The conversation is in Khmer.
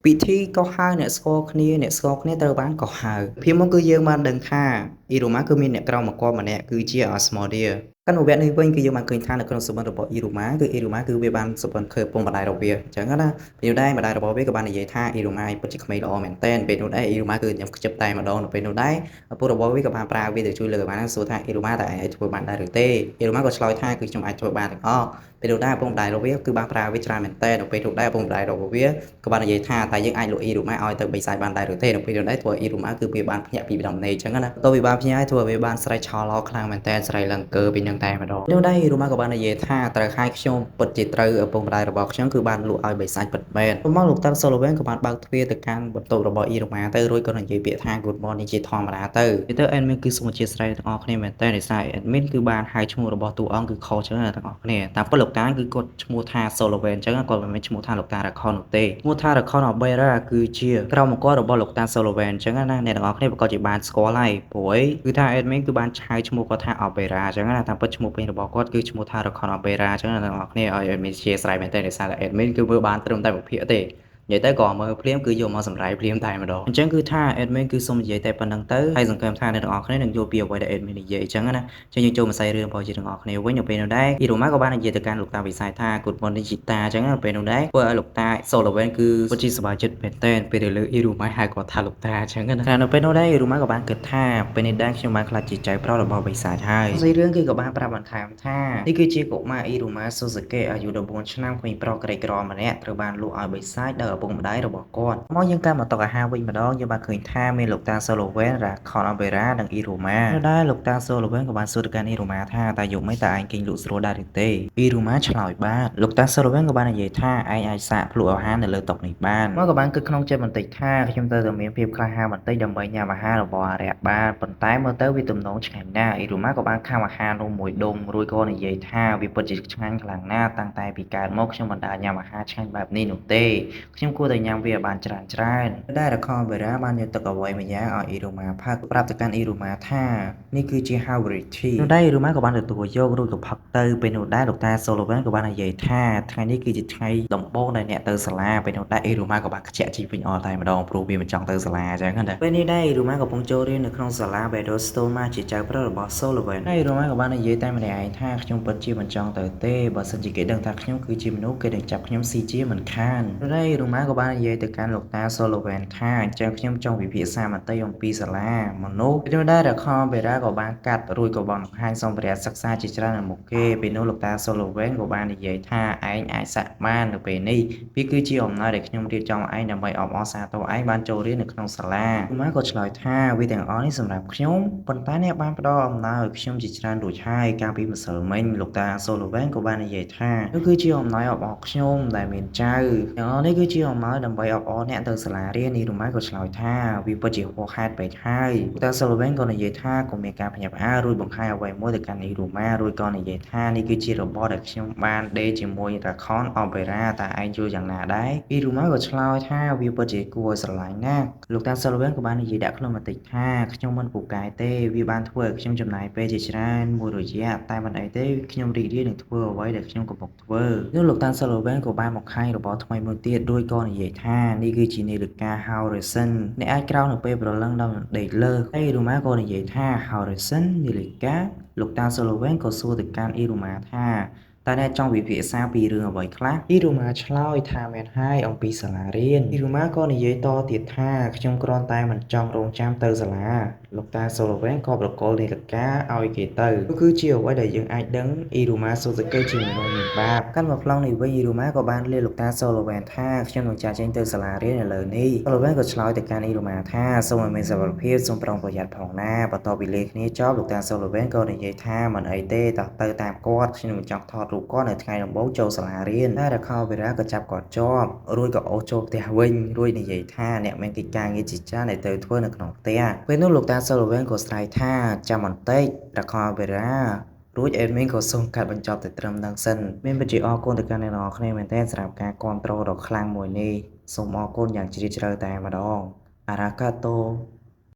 ពិធីកោះហៅអ្នកស្គាល់គ្នាអ្នកស្គាល់គ្នាត្រូវបានកោះហៅភាមកគឺយើងបានដឹងថាអ៊ីរូម៉ាគឺមានអ្នកក្រៅមកគាប់ម្នាក់គឺជាអាស្ម៉ូឌាកាន់វគ្គនេះវិញគឺយើងបានឃើញថានៅក្នុងសុបិនរបស់អ៊ីរូម៉ាគឺអ៊ីរូម៉ាគឺវាបានសុបិនឃើញឪពុកម្ដាយរបស់វាអញ្ចឹងណាពេលនោះដែរម្ដាយរបស់វាក៏បាននិយាយថាអ៊ីរូម៉ាពិតជាក្មេងល្អមែនទែនពេលនោះដែរអ៊ីរូម៉ាគឺញ៉ាំខ្ជិបតែម្ដងនៅពេលនោះដែរឪពុករបស់វាក៏បានប្រើវាទៅជួយលើកបានសួរថាអ៊ីរូម៉ាតើឯងអាចធ្វើបានដែរឬទេអ៊ីរូម៉ាក៏ឆ្លើយថាគឺខ្ញុំអាចធ្វើបានទាំងអស់ពេលនោះដែរឪពុកម្ដាយរបស់វាគឺបានប្រើវាច្រើនមែនទែននៅពេលនោះដែរឪពុកម្ដាយរបស់វាក៏បាននិយាយថាតើយើងអាចលក់អ៊ីរូម៉ាឲ្យទៅបិសាចបានដែរឬទេនៅពេលនោះដែរធ្វើអ៊ីរូម៉ាគឺវាបានភ្ញាក់ពីដំណេកអញ្ចឹងណាតើវាបានភ្ញាក់ហើយធ្វើឲ្យវាបានស្រែកឆោឡោខ្លាំងមែនទែនស្រែកឡើងកើពីនឹងតែម្ដងនោះដែរអ៊ីរូម៉ាក៏បាននិយាយថាត្រូវឲ្យខ្ញុំពិតជាត្រូវឪពុកម្ដាយរបស់ខ្ញុំគឺបានលក់ឲ្យបិសាចពិតមែនមកលោកតាសូឡូវែនក៏បានបើកទ្វារទៅកាន់បន្ទប់របស់អ៊ីរូម៉ាទៅរួចក៏និយាយពាក្យថា good morning ជាធម្មតាទៅទៅ admin គឺសូមអធ្យាស្រ័យទាំងអស់គ្នាមែនទែនដោយសារ admin គឺបានហៅឈ្មោះរបស់តួអង្គគឺខុសចឹងណាទាំងអស់គ្នាតាមពិតលោកតាគឺគាត់ឈ្មោះថា Soloven អញ្ចឹងគាត់មិនមែនឈ្មោះថាលោកតា Rakon នោះទេឈ្មោះថា Rakon Albera គឺជាក្រុមអង្គរបស់លោកតា Soloven អញ្ចឹងណាអ្នកទាំងអស់គ្នាប្រកាសជាបានស្គាល់ហើយព្រោះអីគឺថា admin គឺបានឆៅឈ្មោះគាត់ថា Albera អញ្ចឹងណាតាមពិតឈ្មោះពេញរបស់គាត់គឺឈ្មោះថា Rakon Albera អញ្ចឹងណាទាំងអស់គ្នាឲ្យ admin ជាស្រ័យមែនទែនដោយសារតែ admin គឺមើលបានត្រឹមតែមួយភាគទេនិយាយទៅក៏មើលភ្លាមគឺយកមកសម្រាយភ្លាមតែម្ដងអញ្ចឹងគឺថា admin គឺសូមនិយាយតែប៉ុណ្្នឹងទៅហើយសង្ឃឹមថាអ្នកទាំងអស់គ្នានឹងយល់ពីអ្វីដែល admin និយាយអញ្ចឹងណាអញ្ចឹងយើងចូលមកសាយរឿងរបស់យើងទាំងអស់គ្នាវិញនៅពេលនោះដែរអ៊ីរូម៉ាក៏បាននិយាយទៅកាន់លោកតាវិស័យថា Good morning ជីតាអញ្ចឹងនៅពេលនោះដែរធ្វើឲ្យលោកតា Soloven គឺពិតជាសប្បាយចិត្តមែនទែនពេលដែលលើអ៊ីរូម៉ាហៅគាត់ថាលោកតាអញ្ចឹងណានៅពេលនោះដែរអ៊ីរូម៉ាក៏បានគិតថាពេលនេះដែរខ្ញុំបានក្លាយជាចៅប្រុសរបស់បិសាចហើយសាយរឿងគឺក៏បានប្រាប់បន្ថែមថានេះគឺជាកុមារអ៊ីរូម៉ាស៊ូសាកេអាយុ14ឆ្នាំក្មេងប្រុសក្រីក្រម្នាក់ត្រូវបានលក់ឲ្យបិសាចដោយឪពុកម្ដាយរបស់គាត់មកយើងកាន់មកតុអាហារវិញម្ដងយើងបានឃើញថាមានលោកតាសូឡូវែនរ៉ាខនអបេរ៉ានិងអ៊ីរូម៉ានៅដែរលោកតាសូឡូវែនក៏បានសួរទៅកាន់អ៊ីរូម៉ាថាតើយប់មិនតើឯងគេងលក់ស្រួលដែរឬទេអ៊ីរូម៉ាឆ្លើយបាទលោកតាសូឡូវែនក៏បាននិយាយថាឯងអាចសាកភ្លក់អាហារនៅលើតុនេះបានមកក៏បានគិតក្នុងចិត្តបន្តិចថាខ្ញុំត្រូវតែមានភាពក្លាហានបន្តិចដើម្បីញ៉ាំអាហាររបស់អារក្សបានប៉ុន្តែមើលទៅវាទំនងឆ្ងាញ់ណាស់អ៊ីរូម៉ាក៏បានខាំអាហារនោះមួយដុំរួចក៏និយាយថាវាពិតជាឆ្ងាញ់ខ្លាំងណាស់តាំងតែពីកើតមកខ្ញុំមិនដែលញ៉ាំអាហារឆ្ងាញ់បែបនេះនោះទេខ្ញុំគួរតែញ៉ាំវាឲ្យបានច្រើនច្រើនដែលរខនវេរ៉ាបានយកទឹកអ្វីម្យ៉ាងឲ្យអ៊ីរូម៉ាផឹកប្រាប់ទៅកាន់អ៊ីរូម៉ាថានេះគឺជា Hybrid Tea នោះដែរអ៊ីរូម៉ាក៏បានទទួលយករួចក៏ផឹកទៅពេលនោះដែរលោកតាសូឡូវែនក៏បាននិយាយថាថ្ងៃនេះគឺជាថ្ងៃដំបូងដែលអ្នកទៅសាលាពេលនោះដែរអ៊ីរូម៉ាក៏បានខ្ជាក់ជីវិញអស់តែម្ដងព្រោះវាមិនចង់ទៅសាលាអញ្ចឹងណាពេលនេះដែរអ៊ីរូម៉ាកំពុងចូលរៀននៅក្នុងសាលា Bedstone ជាចៅប្រុសរបស់ Sullivan ហើយអ៊ីរូម៉ាក៏បាននិយាយតែម្នាក់ឯងថាខ្ញុំពិតជាមិនចង់ទៅទេបើសិនជាគេដឹងថាខ្ញុំគឺជាមនុស្សគេនឹងចាប់ខ្ញុំស៊ីជាមិនខាននោះដែរអ៊ីរូម៉ាក៏បាននិយាយទៅកាន់លោកតា Sullivan ថាអញ្ចឹងខ្ញុំចង់ពិភាក្សាមតិអំពីសាលាមនុស្សពេលនោះដែររខបេរ៉ាក៏បានកាត់រួចក៏បានបង្ហាញសម្ភារៈសិក្សាជាច្រើននៅមុខគេពេលនោះលោកតា Sullivan ក៏បាននិយាយថាឯងអាចសាក់បាននៅពេលនេះវាគឺជាអំណោយដែលខ្ញុំរៀបចំឯងដើម្បីអបអរសាទរឯងបានចូលរៀននៅក្នុងសាលាម៉ាក៏ឆ្លើយថាវាទាំងអស់នេះសម្រាប់ខ្ញុំប៉ុន្តែអ្នកបានផ្ដល់អំណោយឲ្យខ្ញុំជាច្រើនរួចហើយកាលពីម្សិលមិញលោកតា Sullivan ក៏បាននិយាយថានោះគឺជាអំណោយអបអរខ្ញុំដែលមានចៅទាំងអស់នេះគឺជាអំណោយដើម្បីអបអរអ្នកទៅសាលារៀននេះរម៉ាក៏ឆ្លើយថាវាពិតជាហួសហេតុពេកហើយលោកតា Sullivan ក៏និយាយថាកុំមានការភ្ញាក់ផ្អើលរួចបង្ហាញអ្វីមួយទៅកាន់នេះរម៉ារួចក៏និយាយថានេះគឺជារបស់ដែលខ្ញុំបានដេរជាមួយរ៉ាខនអបេរ៉ាតើឯងយល់យ៉ាងណាដែរអ៊ីរូម៉ាក៏ឆ្លើយថាវាពិតជាគួរឲ្យស្រឡាញ់ណាស់លោកតា Sullivan ក៏បាននិយាយដាក់ខ្លួនបន្តិចថាខ្ញុំមិនពូកែទេវាបានធ្វើឲ្យខ្ញុំចំណាយពេលជាច្រើនមួយរយៈតែមិនអីទេខ្ញុំរីករាយនឹងធ្វើអ្វីដែលខ្ញុំកំពុងធ្វើនោះលោកតា Sullivan ក៏បានមកខាញរបស់ថ្មីមួយទៀតរួចក៏និយាយថានេះគឺជានាឡិកា Horizon អ្នកអាចក្រោកនៅពេលព្រលឹងដោយមិនដេកលើសហើយអ៊ីរូម៉ាក៏និយាយថា Horizon នាឡិកាលោកតា Sullivan ក៏សួរទៅកាន់អ៊ីរូម៉ាថាតើអ្នកចង់វិភាសាពីរឿងអ្វីខ្លះអ៊ីរូម៉ាឆ្លើយថាមែនហើយអំពីសាលារៀនអ៊ីរូម៉ាក៏និយាយតទៀតថាខ្ញុំគ្រាន់តែមិនចង់រងចាំទៅសាលាលោកតា Sullivan ក៏ប្រគល់នាឡិកាឲ្យគេទៅនោះគឺជាអ្វីដែលយើងអាចដឹងអ៊ីរូម៉ាស៊ូសាកេជាមនុស្សមានបាបកាន់មកប្លង់នេះវិញអ៊ីរូម៉ាក៏បានលាលោកតា Sullivan ថាខ្ញុំនឹងចាកចេញទៅសាលារៀនឥឡូវនេះ Sullivan ក៏ឆ្លើយទៅកាន់អ៊ីរូម៉ាថាសូមឲ្យមានសុវត្ថិភាពសូមប្រុងប្រយ័ត្នផងណាបន្ទាប់ពីលាគ្នាចប់លោកតា Sullivan ក៏និយាយថាមិនអីទេតោះទៅតាមគាត់ខ្ញុំនឹងចង់ថតរូបគាត់នៅថ្ងៃដំបូងចូលសាលារៀនតែរខោវីរ៉ាក៏ចាប់គាត់ជាប់រួចក៏អូសចូលផ្ទះវិញរួចនិយាយថាអ្នកមានកិច្ចការងារជាច្រើនដែលត្រូវធ្វើនៅក្នុងផ្ទះពេលនោះលោកតា Sullivan ក៏ស្រែកថាចាំបន្តិចរខោវីរ៉ារួច admin ក៏សូមកាត់បញ្ចប់តែត្រឹមហ្នឹងសិនមានពិតជាអរគុណទៅកាន់អ្នកនរគ្នាមែនទែនសម្រាប់ការគាំទ្រដ៏ខ្លាំងមួយនេះសូមអរគុណយ៉ាងជ្រាលជ្រៅតែម្ដងអារ៉ាកាតូ